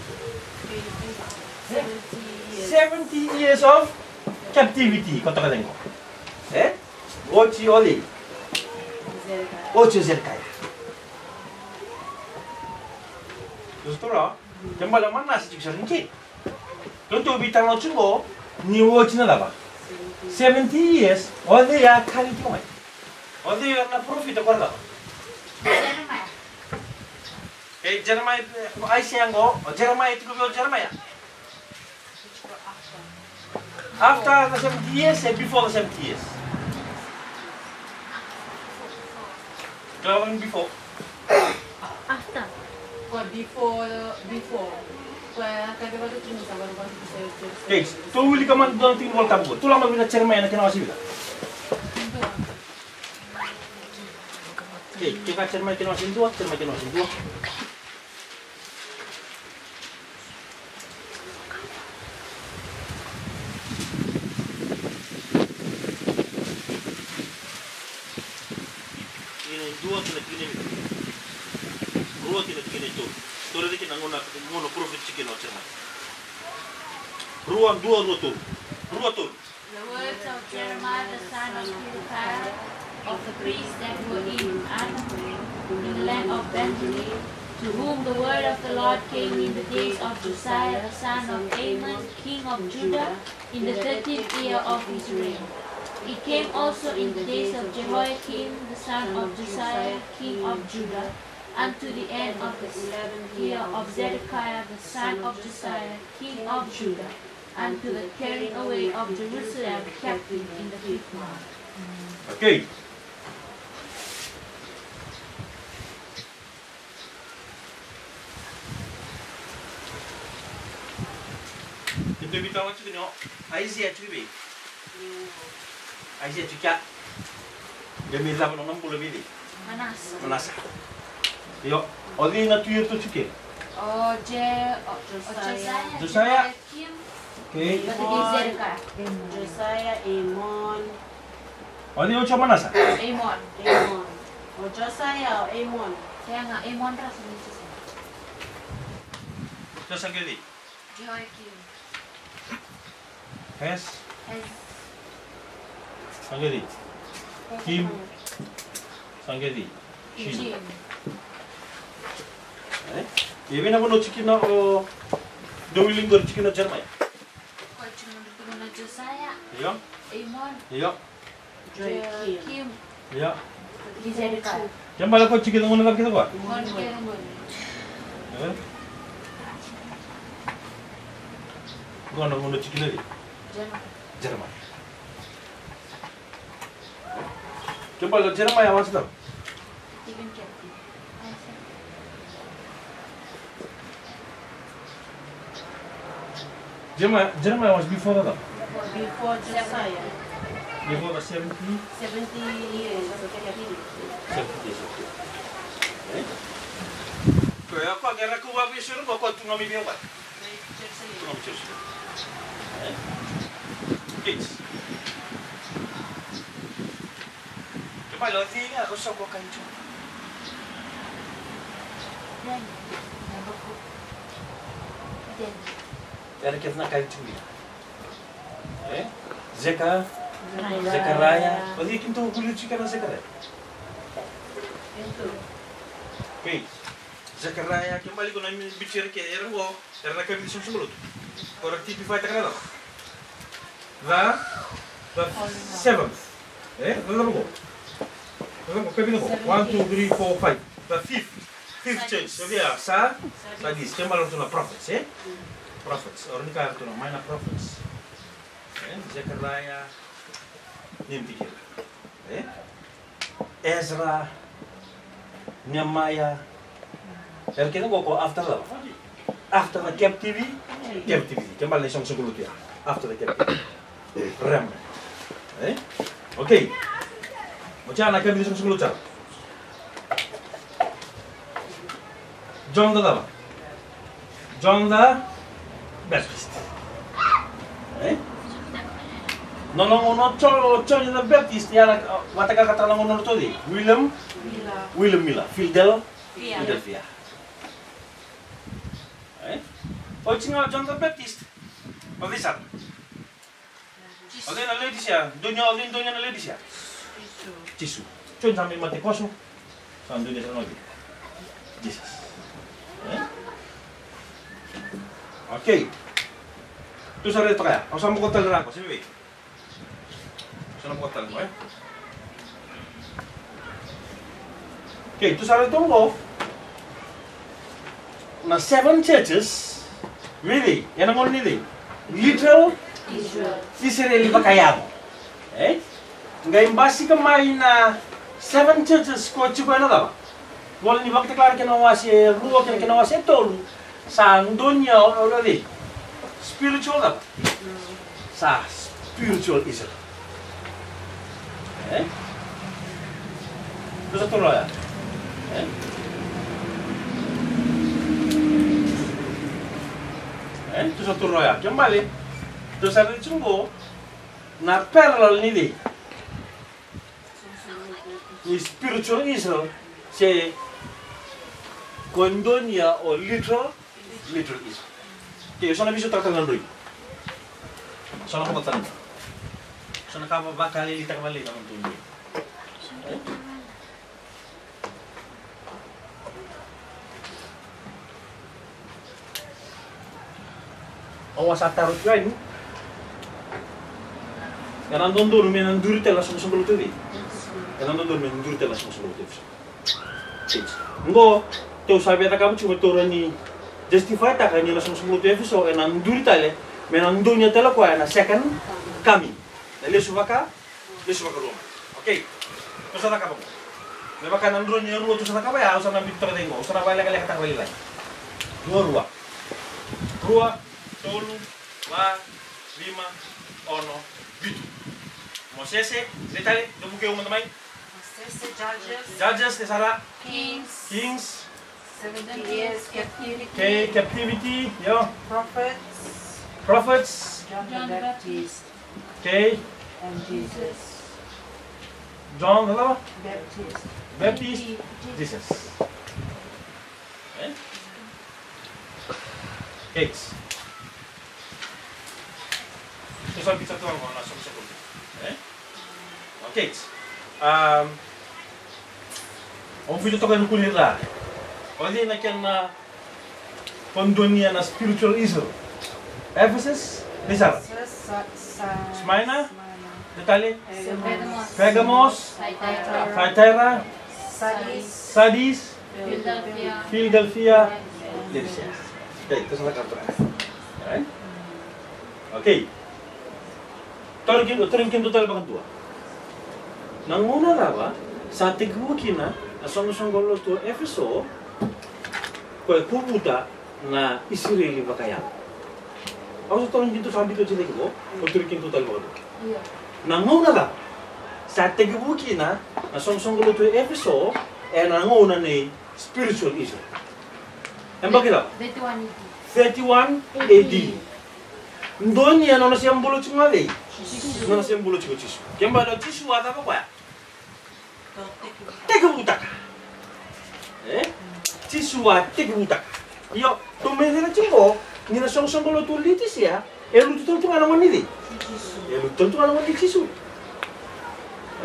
Seventy years. Seventy years of captivity, koto ka qo. E? Oti o cei? Zedekaia. Oti o Zedekaia. Kena ibalebale Manasa tiko sara ni ke. Keitou veitalanoa tiko qo, ni oti na cava? Seventy years, o cei a kaci tiko mai? O cei na parofita ko ra cava? Jeremaia. E, Jeremaia, e, o Aisea qo, o Jeremaia tiko vei o Jeremaia? After the seventy years, e before the seventy years? Kila vaka before. After. Ko before, before. Ko ya ka before tu ni sa baru baru tu sa. Okay, tou wilika mada dua na tiki ni Volatabu. Tou lako mada vei Jeremaia na kena wase vica. Okay, kena Jeremaia kena wase dua, Jeremaia kena wase dua. Oti na tikina e tolu. Tou raica kina na gauna, gauna parofita tiko kina o Jeremaia. Rua, dua, rua, tolu. Rua, tolu. The words of Jeremiah the son of Hilkiah, of the priests that were in Anathoth, in the land of Benjamin, to whom the word of the Lord came in the days of Josiah the son of Amon, king of Judah, in the thirteenth year of his reign. It came also in the days of Jehoiakim the son of Josiah, king of Judah, unto the end of the eleventh year of Zedekiah the son of Josiah, king of Judah, unto the carrying away of Jerusalem captive in the fifth month. Okay. Keitou via taura tiko ni o Aisea tu vei? Aisea tu kea. Qai mai cava nona bula vei cei? Manasa. Manasa. Io. O cei na tui eratou tu kina? O Je-, o, o Josiah. Josiah. Josiah. Jehoiakim. Okay. Vata kei Zedekiah. Josiah, Amon. O cei oti o Manasa? Amon. Amon. O Josiah, o Amon. Sega, Amon ra sa ni Josiah. Josiah qai cei? Jehoiakim. Hes. Hes. Sa qai cei? Kim. Sa qai cei? Jim. Jim. E? Ia vei na vanua tiko kina o, dou wilika qori tiko kina o Jeremaia? Ko tiko kina o Josiah. Io. Amon. Io. Jehoiakim. Io. Zedekiah. Kena ibalebale ko tiko kina gauna cava kece qo? Gauna kece qo. E? Qo na gauna tiko kina cei? Jeremaia. Jeremaia. Kena ibalebale o Jeremaia a wase cava? Taken captive. Jeremiah, Jeremiah was before the, before Josiah. Before the seventy? Seventy years of captivity. Seventy years of captivity. Eh? Ko ya ko kera ko wa bisu ko ko tu na mi biwa. Tu na mi biwa. Eh? Kids. Ke mai lo ti ga ko so ko kan tu. Era kece na kai tu ia. E? Zeka, Zekaraia. O cei keitou vuli tiko kina na Zekaraia? Okei. Zekaraia, kena ibalebale ko na mi biu era kece, era qo, era na kavica soqosoqo lotu. Ko ra tipifaitaka na cava? The, the seventh. E? Na cava qo? Na cava qo? Kavica qo? One, two, three, four, five. The fifth. Fifth church. So, yeah, sa, Sardis. Kena ibalebale ratou na prophets, e? Prophets. O ratou ni kaya ratou na minor prophets. E? Zekaraia, Nehemaia. E? Ezra, Nehemaia. Era kece qo ko after the, after the captivity, captivity. Kena ibalebale na isoqosoqo lotu ya. After the captivity. Remnant. E? Okei. Oti ya na kena isoqosoqo lotu ya. John the cava? John the Baptist. E? Nona gauna o John, o John the Baptist, ya na, vata kaya na gauna o John, William? Miller. William Miller. Philadelphia. Philadelphia. E? Oti ga o John the Baptist. O cei sara? O cei na Laodicea? Donia, o cei donia na Laodicea? Jisu. Jisu. John sa mai mate koso. Sa donia sara ga o cei? Jisu. E? Okei. Tou sa raica toka ya. Au sa boko tale ra qo, se vei? Au sa na boko tale qo, e? Okei, tou sa raica toka qo. Na seven churches, vei cei? Ena gauna ni cei? Little Israel. Isireli vakayago. E? Qai basika mai na seven churches ko tiko ena cava? Vola ni Vakatakila kena wase rua kei na kena wase tolu. Sa donia o, o, o cei? Spiritual cava? Sa spiritual Israel. E? Tou sa toro ya. E? E? Tou sa toro ya. Kena ibalebale. Tou sa raica tiko qo na parallel ni cei? Ni spiritual Israel, se Kodonia o literal, literal Israel. Ke so na viso takataka na droi. So na kava tani. So na kava vakalili takataka na droi. Au a sa taro tu yani. Ena dodonu me na duri tale na soqosoqo lotu vei. Ena dodonu me na duri tale na soqosoqo lotu vei. Qo, tou sa via cakava tiko me tou rawa ni justify taka ni na soqosoqo lotu Efeso ena duri tale, me na donuya tale o koya ena second coming. Na lesu vaka, lesu vakarua. Okay. Tou sa cakava qo. Me vaka na droni e rua tou sa cakava ya, au sa na biuta toka cake qo, au sa na vakalekalekataka vakalailai. Rua, rua. Rua, tolu, va, lima, ono, vitu. Mosese, de tale, de vukei au mada mai. Mosese, Judges. Judges, de sara. Kings. Kings. Seventy years captivity. Okay, captivity, io. Prophets. Prophets. John the Baptist. Okay. And Jesus. John the Baptist. Baptist. Jesus. Eh? Gates. Tou sa biuta toka qo na soqosoqo. Eh? Okay. Um, au biuta toka e na kuli ra. O cei na kena, uh, kodonia na spiritual Israel? Ephesus, de sara. Sa-, sa-, Smyrna, Smyrna. De tale. Pergamos. Pergamos. Thyatira. Thyatira. Sardis. Sardis. Philadelphia. Philadelphia. Laodicea. Okay, tou sa na cakava. Alright? Okay. Tauri kina, tauri kina tale vakadua. Na gauna cava sa tekivu kina na soqosoqo lotu o Efeso, ko e kovuta na Isireli vakayalo? Au sa tauri kina, tou sa biuta tiko qo, au tauri kina tale vakadua. Io. Na gauna cava sa tekivu kina na soqosoqo lotu o Efeso, ena gauna nei spiritual Israel? Yabaki cava? Thirty-one A D. Thirty-one A D. Donuya na nona se bula tiko ga vei? Jisu. Nona se bula tiko o Jisu. Kena ibalebale o Jisu a cava koya? Tekivutaka. E? Jisu a tekivutaka. Io, tou mai raica tiko ni na soqosoqo lotu o Leotisia, e lutu tale tu ga na gone ni cei? Jisu. E lutu tale tu ga na gone ni Jisu.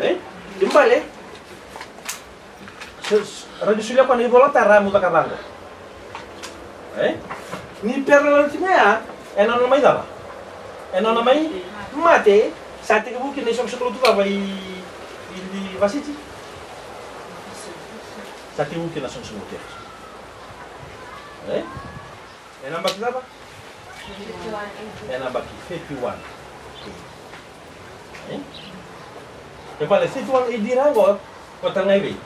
E? Kena ibalebale. Rawa ni solia koya na ivola tara mo cakava qo. E? Ni parallel tiko ga ya, ena nona mai cava? Ena nona mai mate, sa tekivu kina na isoqosoqo lotu cava i, i, i Vasiti? Sa tekivu kina na soqosoqo lotu. E? Ena yabaki cava? Ena yabaki thirty-one. E? Kena ibalebale thirty-one A D ra qo, ko tale ga i vei?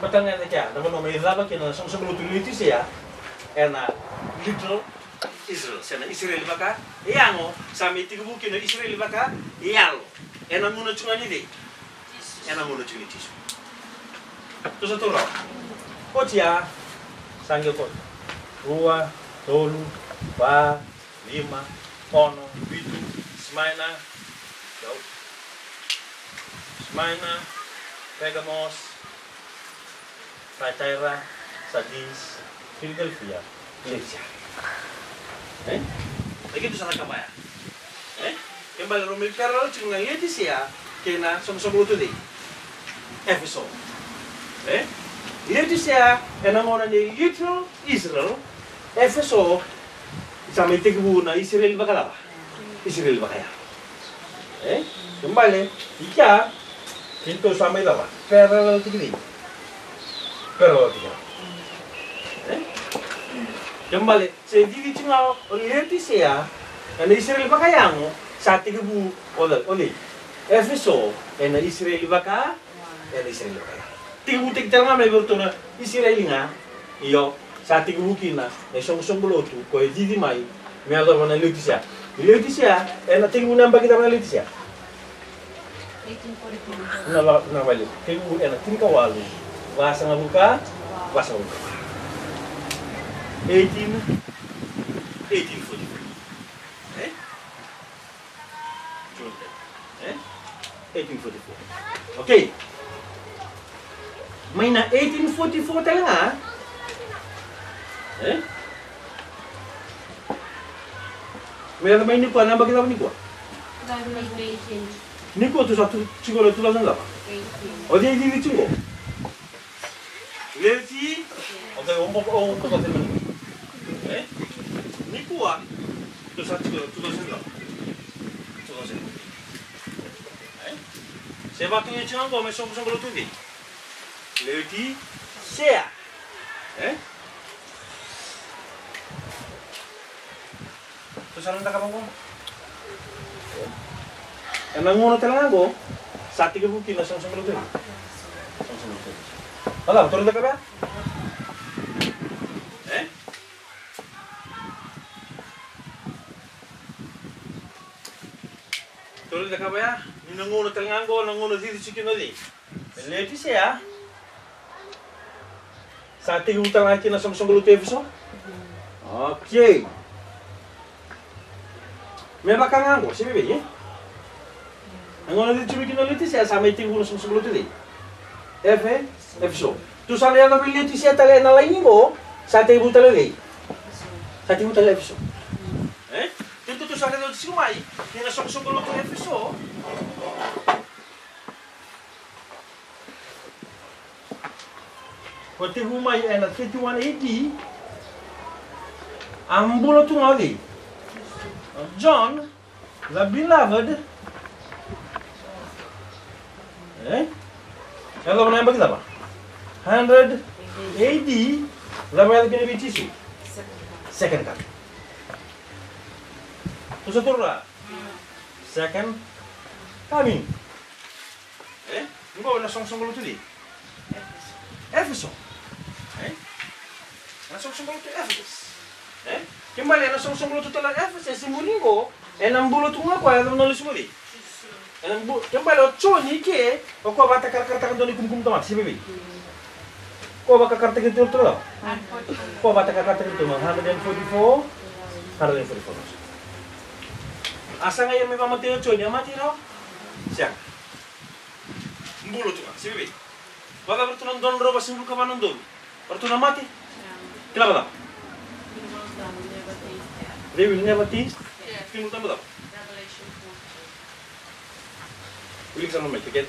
Ko tale ga i cake ya, na vanua mai cava kina na soqosoqo lotu Leotisia, ena literal Israel, se na Isireli vakayago, sa mai tekivu kina na Isireli vakayalo. Ena gauna tu ga ni cei? Ena gauna tiko ni Jisu. Tou sa taura. Oti ya, sa qai oti. Rua, tolu, va, lima, ono, vitu, Smyrna. Dou. Smyrna, Pergamos, Thyatira, Sardis, Philadelphia, Laodicea. E? E keitou sa na kaya. E? Kena ibalebale rau mai parallel tiko na Laodicea kei na soqosoqo lotu cei? Efeso. E? Laodicea, ena gauna ni literal Israel, Efeso, sa mai tekivu na Isireli vakacava? Isireli vakayalo. E? Kena ibalebale, i kea, keitou sa mai cava? Parallel tiko cei? Parallel tiko. E? Kena ibalebale, se cici tiko ga o Leotisia, ena Isireli vakayago, sa tekivu o cei? O cei? Efeso, ena Isireli vaka, ena Isireli vakayalo. Tekivutaki tale ga mai vei iratou na Isireli ga, io, sa tekivu kina na isoqosoqo lotu, ko e cici mai, me yacova na Laodicea. Laodicea, ena tekivu na yabaki cava na Laodicea? Na va-, na vale, tekivu ena tinikawalu, vasagavulu ka, vasagavulu ka. Eighteen, eighteen forty-four. E? June ten. E? Eighteen forty-four. Okay. Mai na eighteen forty-four tale ga, E? Me yaco mai nikua, na yabaki cava nikua? Nikua tu sa tu tiko na two thousand cava? O cei cici tiko? Leti. O cei, o bo-, o bo-, e? Nikua tu sa tiko na two thousand cava? Two thousand. E? Se vaka tu e tiko qo me soqosoqo lotu cei? Leti Sea. E? Tou sa na cakava qo. Ena gauna tale ga qo sa tekivu kina na soqosoqo lotu. Soqosoqo lotu. Ala, tou na cakava ya? E? Tou na cakava ya? Ni na gauna tale ga qo, na gauna cici tiko kina o cei? Leotisea. Sa tekivu tale ga kina na soqosoqo lotu Efeso. Okei. Me vaka ga qo, se vevei, e? Na gauna cici tiko kina o Leotisea, sa mai tekivu na soqosoqo lotu cei? Efe-, Efeso. Tou sa na yaco vei Leotisea tale ena laini qo, sa tekivu tale o cei? Sa tekivu tale o Efeso. E? Tou, tou, tou sa na yaco tiko mai kina na soqosoqo lotu Efeso. Ko tekivu mai ena thirty-one A D, a bula tu ga o cei? John the Beloved. E? Yacova na yabaki cava? Hundred A D. Cava yaco kina vei Jisu? Second coming. Tou sa taura? Second coming. E? Qo na soqosoqo lotu cei? Efeso. E? Na soqosoqo lotu Efeso. E? Kena ibalebale na soqosoqo lotu tale Efeso, se muri qo, ena bula tu ga o koya, yacova na lesu mai cei? Ena bu-, kena ibalebale o Joni ke, o koya vakatakarakarataka dua na ikumukumu tamata, se vevei? Ko vakatakarakarataki tu na, ko vakatakarakarataki tu na hundred and forty-four, hundred and forty-four. A saga ia me vakamatei o Joni, a mate rawa? Sega. Bula tu ga, se vei. Vakacava ratou na dua na drau vasagavulu ka va na udolu? Ratou na mate? Kila vakacava? They will never taste. Tini na taba cava? Wilika sara mai, kekete.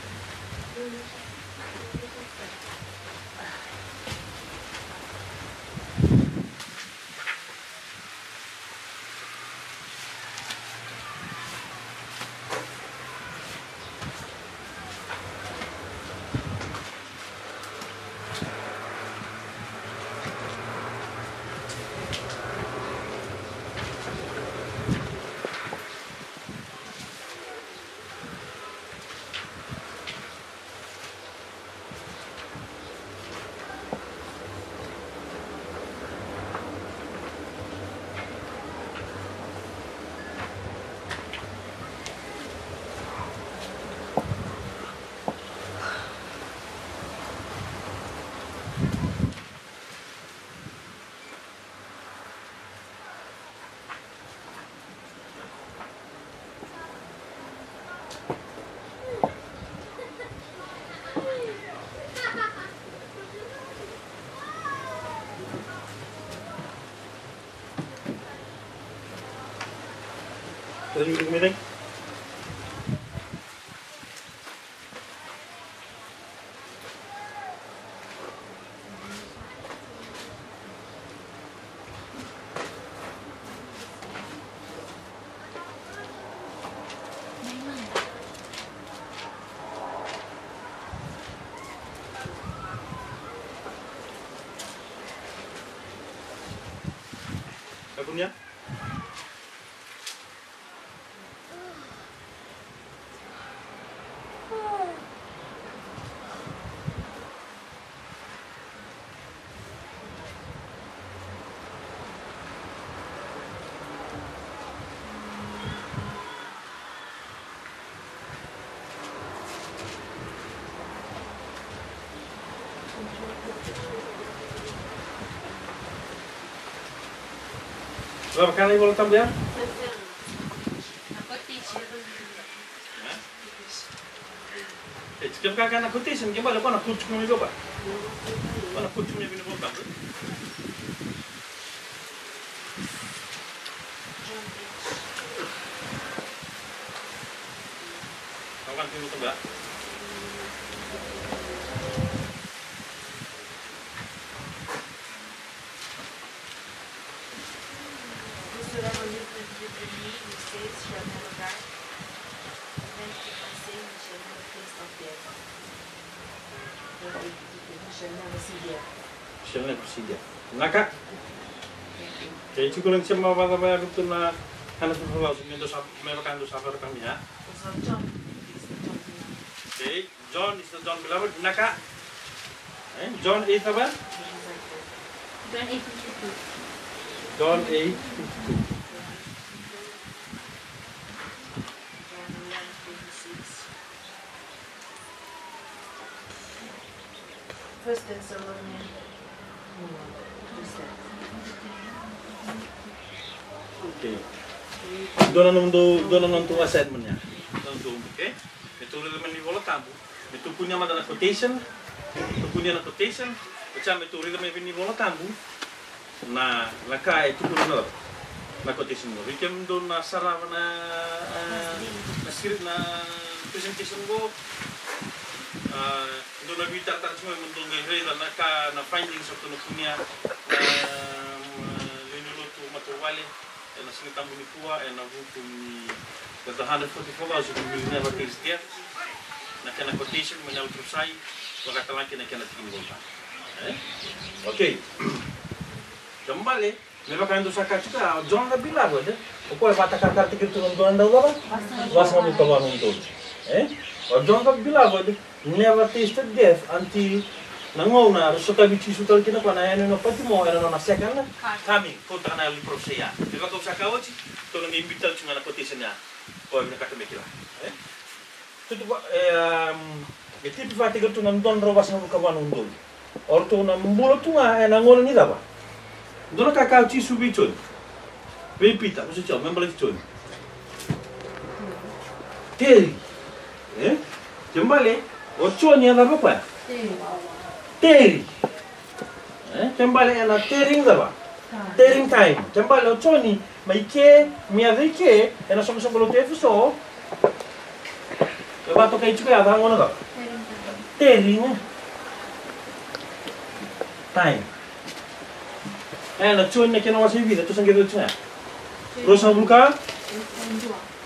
Vaka na iVola Tabu ya? E, kevaka na quotation, kevaka na quote tiko mai vei au. Ko na quote tiko mai vei na iVola Tabu. Costumava ler na Bíblia, ni Moisés, João Marcos, João Marcos, João Marcos, João Marcos. Shall never see death. Vinaka. Okay, tiko na sema vacava ya, vitu na kana tu vacava, me dou sa, me vaka dou sa vara kami ya. Okay, John is the John beloved. Vinaka. Eh, John eight apa? John eight fifty-two. John eight fifty-two. First Thessalonians. Okay. Dua na nomudou, dua na nomudou assignment ya. Dua na nomudou, okay? Me tou raica mai na iVola Tabu. Me tou kunea mada na quotation. Tou kunea na quotation. Oti ya me tou raica mai vei na iVola Tabu. Na, na ka e tukuna na, na quotation qo. Vei kemudou na sarava na, eh, na siri, na presentation qo. Ah, dou na veitaratara tiko mai mo dou qai raica na ka, na findings of the, na kunea na, eh, lewe ni lotu matavuvale ena Siga Tabu nikua, ena vuku ni the hundred forty-four thousand who will never taste death. Na kena quotation mai na Yalo Tabu Sa, vaka talega kina na kena tiki ni Vola Tabu. Eh? Okay. Kena ibalebale, me vaka e dua sa kaya tiko ya, o John the Beloved, o koya e vakatakarakarataki iratou na dua na drau cava? Vasagavulu ka va na udolu. Eh? O John the Beloved never tasted death until na gauna era sotavi Jisu tale kina o koya na yanuyanu o Patimo ena nona second coming. Kauta na yalo ni parofisai ya. Me vaka au sa kaya oti, tou na qai biuta tale tiko ga na quotation ya. O koya vinakata me kila. Eh? Tutu va, e, um, e tipi vakataki iratou na dua na drau vasagavulu ka va na udolu. O ratou na bula tu ga ena gauna ni cava? Dua na ka e kaya o Jisu vei Joni. Vei Pita, vosoti au, me baleti Joni. Teri. E? Kena ibalebale, o Joni e cava o koya? Teri. E? Kena ibalebale ena tearing cava? Tearing time. Kena ibalebale o Joni, mai ke, me yaco i ke, ena soqosoqo lotu Efeso. E vakatokai tiko ya, cava gona cava? Tearing time. Ena Joni na kena wase e vica, tou sa qai raica tiko ya. Ruasagavulu ka?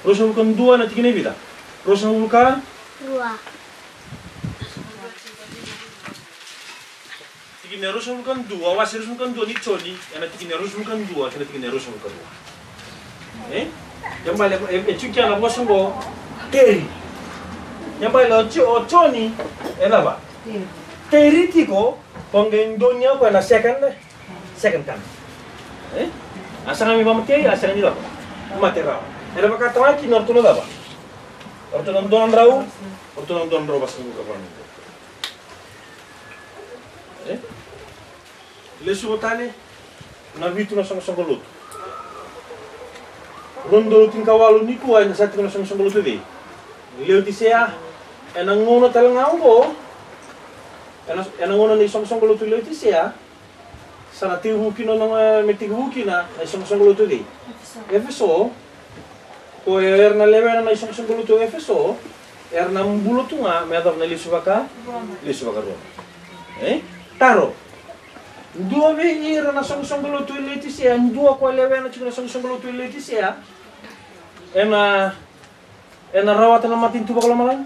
Ruasagavulu ka dua na tikina e vica? Ruasagavulu ka? Dua. Tikina e ruasagavulu ka dua, wase ruasagavulu ka dua ni Joni, ena tikina e ruasagavulu ka dua kei na tikina e ruasagavulu ka rua. E? Kena ibalebale, e, e tiko kina na vosa qo, teri. Kena ibalebale o Jo-, o Joni, e cava? Teri. Teri tiko, ko qai donuya o koya na second, second coming. E? A sega ni vakamatei, a sega ni cava? Mate rawa. Era vakatawa kina o ratou na cava? O ratou na dua na drau, o ratou na dua na drau vasagavulu ka va na udolu. E? Lesuva tale na vitu na soqosoqo lotu. Rua na udolu tinikawalu nikua eda sa tiko na soqosoqo lotu e cei? Leotisea. Ena gauna tale ga oqo, ena, ena gauna ni soqosoqo lotu Leotisea, sa na tekivu kina na, me tekivu kina na isoqosoqo lotu e cei? Efeso. Efeso. Ko era na lewena na isoqosoqo lotu Efeso, era na bula tu ga me yacova na lesu vaka, Roma. Lesu vaka Roma. E? Taro. Dua vei ira na soqosoqo lotu i Leotisea, dua ko lewena tiko na soqosoqo lotu i Leotisea, ena, ena rawata na matanitu vakalomalagi?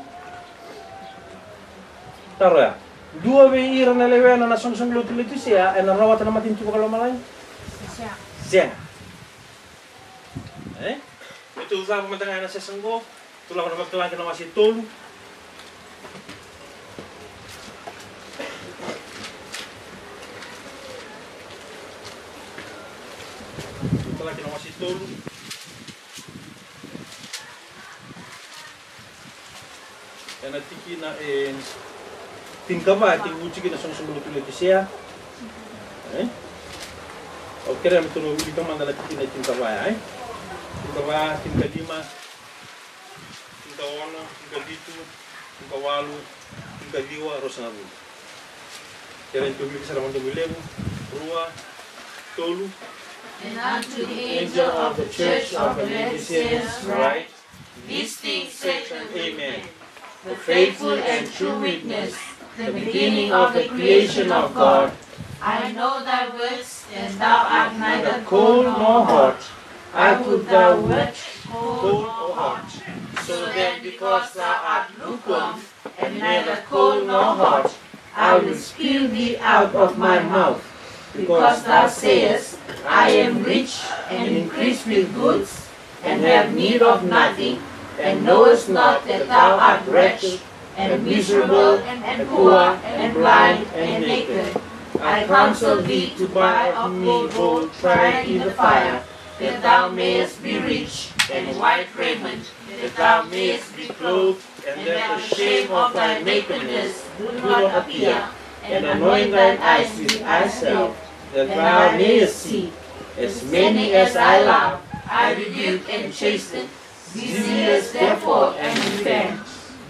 Taro ya. Dua vei ira na lewena na soqosoqo lotu i Leotisea, ena rawata na matanitu vakalomalagi? Sega. Sega. E? Me tou cava mada ga ena session qo, tou lako na Vakatakila na wase tolu. Vakatakila na wase tolu. Ena tikina e tinikava, e tekivu tiko na soqosoqo lotu Leotisea. E? Au kerea me tou wilika mada na tikina e tinikava ya, e? Tinikava, tinikalima, tinikaono, tinikavitu, tinikawalu, tinikaciwa, ruasagavulu. Kerea ni tou wilika sara mada mai levu, rua, tolu, And unto the angel of the church of Laodiceans write, These things saith the Amen, the faithful and true witness, the beginning of the creation of God. I know thy works, and thou art neither cold nor hot. I would thou wert cold or hot. So then, because thou art lukewarm, and neither cold nor hot, I will spue thee out of my mouth. Because thou sayest, I am rich, and increased with goods, and have need of nothing, and knowest not that thou art wretched, and miserable, and poor, and blind, and naked. I counsel thee to buy of me gold tried in the fire, that thou mayest be rich, and white raiment, that thou mayest be clothed, and that the shame of thy nakedness do not appear, and anoint thine eyes with eye salve, that thou mayest see. As many as I love, I rebuke and chasten. Be zealous therefore, and repent.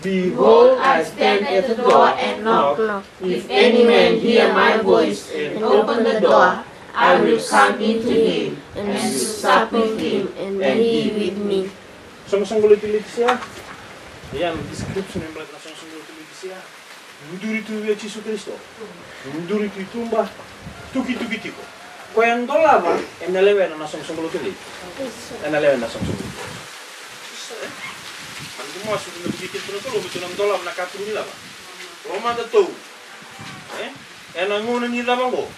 Behold, I stand at the door and knock. If any man hear my voice and open the door, I will come in to him, and will sup with him, and he with me. Soqosoqo lotilotiseya. Ia na description e baleta na soqosoqo lotilotiseya. Duri tu vei Jisu Karisito. Duri tu i tuba. Tukituki tiko. Koya dolava ena lewena na soqosoqo lotilotiseya. Ena lewena na soqosoqo lotilotiseya. Ena dua masu na vukei keda na Kalou me tou na dolava na ka tu ni cava? Lomadatou. E? Ena gauna ni cava oqo?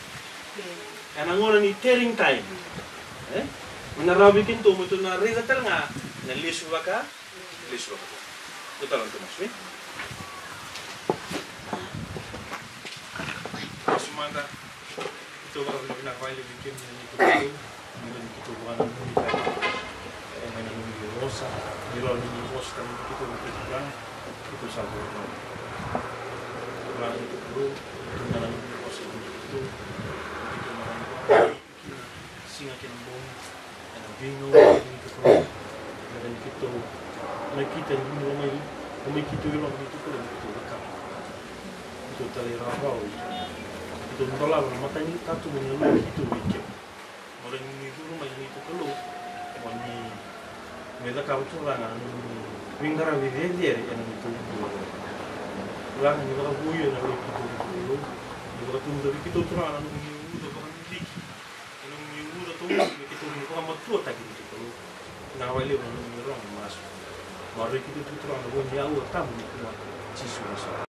Ena gauna ni tearing time. E? Me na rawa vei kedatou me tou na raica tale ga na lesu vaka, lesu vaka. Tou tala na tou masu, e? Masu mada. Keitou vakavinavinaka vakalevu vei kemuni na neitou Kalou, ni rawa ni keitou vakananumi tale ena nomuni vosa, ni rawa ni vosa tale vei keitou na keitou turaga, keitou sa vakavinavinaka. Turaga neitou Kalou, keitou na nanumi vosa vei keitou, keitou na nanumi kina siga kei na bogi, ena veigauna ni keitou, ena ni keitou nakita ni vunila mai, o mai keitou i loma ni keitou, ni keitou cakava. Keitou talairawarawa, keitou dolava na matani katuba ni yalo ni keitou vei kemuni. Mo rawa ni curu mai na neitou Kalou, mo ni mai cakava Turaga na nomuni veiqaravi cecere ena neitou Kalou. Turaga ni vakavouya na loma ni keitou Kalou, ni vakatauca vei keitou Turaga na nomuni uca vakavuvuli. Ena nomuni uca taumuri me keitou ni vakamatuataki ni keitou Kalou. Vinaka vakalevu na nomuni rogo na masu. Maroroi keitou tiko Turaga na vo ni aua tabu nikua, Jisu na sala.